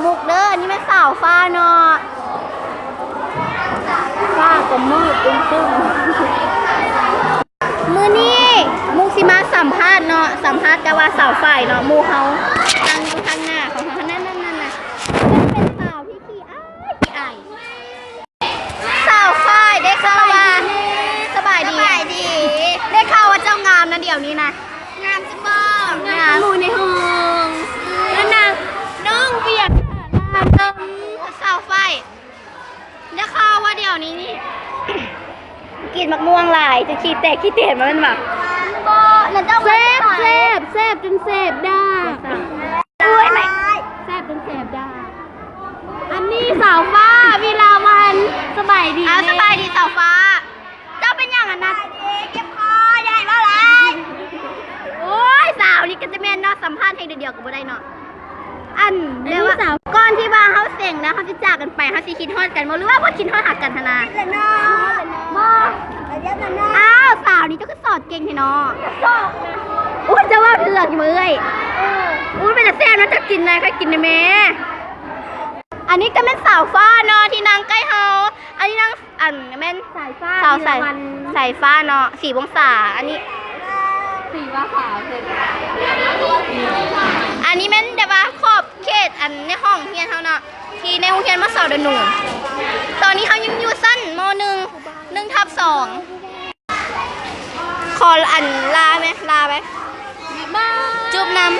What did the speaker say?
ມຸກເດີ ອັນນີ້ແມ່ນສາວຟ້າເນາະ ຟ້າກໍມືດຄຶ້ມ. ມື້ນີ້ມຸກຊິມາສຳພາດເນາະ ສຳພາດກັບວ່າສາວຝ້າຍເນາະ ໝູ່ເຮົາ ນັ່ງຢູ່ທາງໜ້າຂອງເຮົາ ນັ້ນໆໆ ເພິ່ນເປັນສາວທີ່ຂີ້ອາຍ ຂີ້ອາຍ. ສາວຝ້າຍ ໄດ້ຂ່າວວ່າ ສະບາຍດີ ສະບາຍດີ ໄດ້ຂ່າວວ່າເຈົ້າງາມນະດຽວນີ້ນະ. ງາມຈັງບໍ່? ງາມ ງາມ ໝູ່ໃນຫ້ອງ ນັ້ນນະ ນ້ອງວຽງ ສາວຝ້າຍ ໄດ້ຂ່າວວ່າດຽວນີ້ນີ້ ກິນໝາກມ່ວງຫຼາຍ ຈະຂີ້ແຕກຂີ້ແຕນມາແມ່ນບໍ່? ບໍ່ ນັ້ນເຈົ້າ ແຊບ ແຊບ ແຊບຈົນແສບດາກ ໂອ້ຍ ແຊບຈົນແສບດາກ. ອັນນີ້ສາວຟ້າ ວິລາວັນ ສະບາຍດີ ອ້າວ ສະບາຍດີສາວຟ້າ ເຈົ້າເປັນຫຍັງອັນນັ້ນ? ສະບາຍດີ ເຈັບຄໍ ຢ່າໃຫ້ເວົ້າຫຼາຍ. ໂອ້ຍ ສາວນີ້ກໍຈະແມ່ນເນາະ ສຳພາດແຮງດຽວກໍບໍ່ໄດ້ເນາະ. ອັນ ແບບວ່າ ອັນນີ້ສາວ ກ່ອນທີ່ວ່າເຮົາເສັງແລ້ວ ເຮົາຊິຈາກກັນໄປ ເຮົາຊິຄິດຮອດກັນບໍ່ ຫຼືວ່າບໍ່ຄິດຮອດຮັກກັນຫັ້ນນະ? ບໍ່ ອ້າວ ສາວນີ້ເຈົ້າຄືສອດເກັ່ງແທ້ເນາະ. ໂອ້ຍ ເຈົ້າເວົ້າເຖືກຢູ່ເອີຍ. ເອີ ໂອ້ຍ ເປັນຕາແຊບເນາະ ເຈົ້າກິນໄດ້ ຂ້ອຍກິນໄດ້ແມ້. ອັນນີ້ກໍແມ່ນສາວຟ້າເນາະ ທີ່ນັ່ງໃກ້ເຮົາ ອັນນີ້ນາງ ອັນແມ່ນສາຍຟ້າ ສາວສາຍ ວິລາວັນ ສາຍຟ້າເນາະ ສີວົງສາ ອັນນີ້ ສີວາສາ ອັນນີ້ແມ່ນແບບວ່າຂອບເຂດ ອັນໃນຫ້ອງຮຽນເຮົາເນາະ ທີ່ໃນໂຮງຮຽນມ.ສ. ດອນນູນ. ຕອນນີ້ເຮົາຍັງຢູ່ຊັ້ນ ມ. ໜຶ່ງ ໜຶ່ງທັບສອງ. ຂໍ ອັນ ລາແມ ລາໄປ ບາຍບາຍ ຈູບນຳ.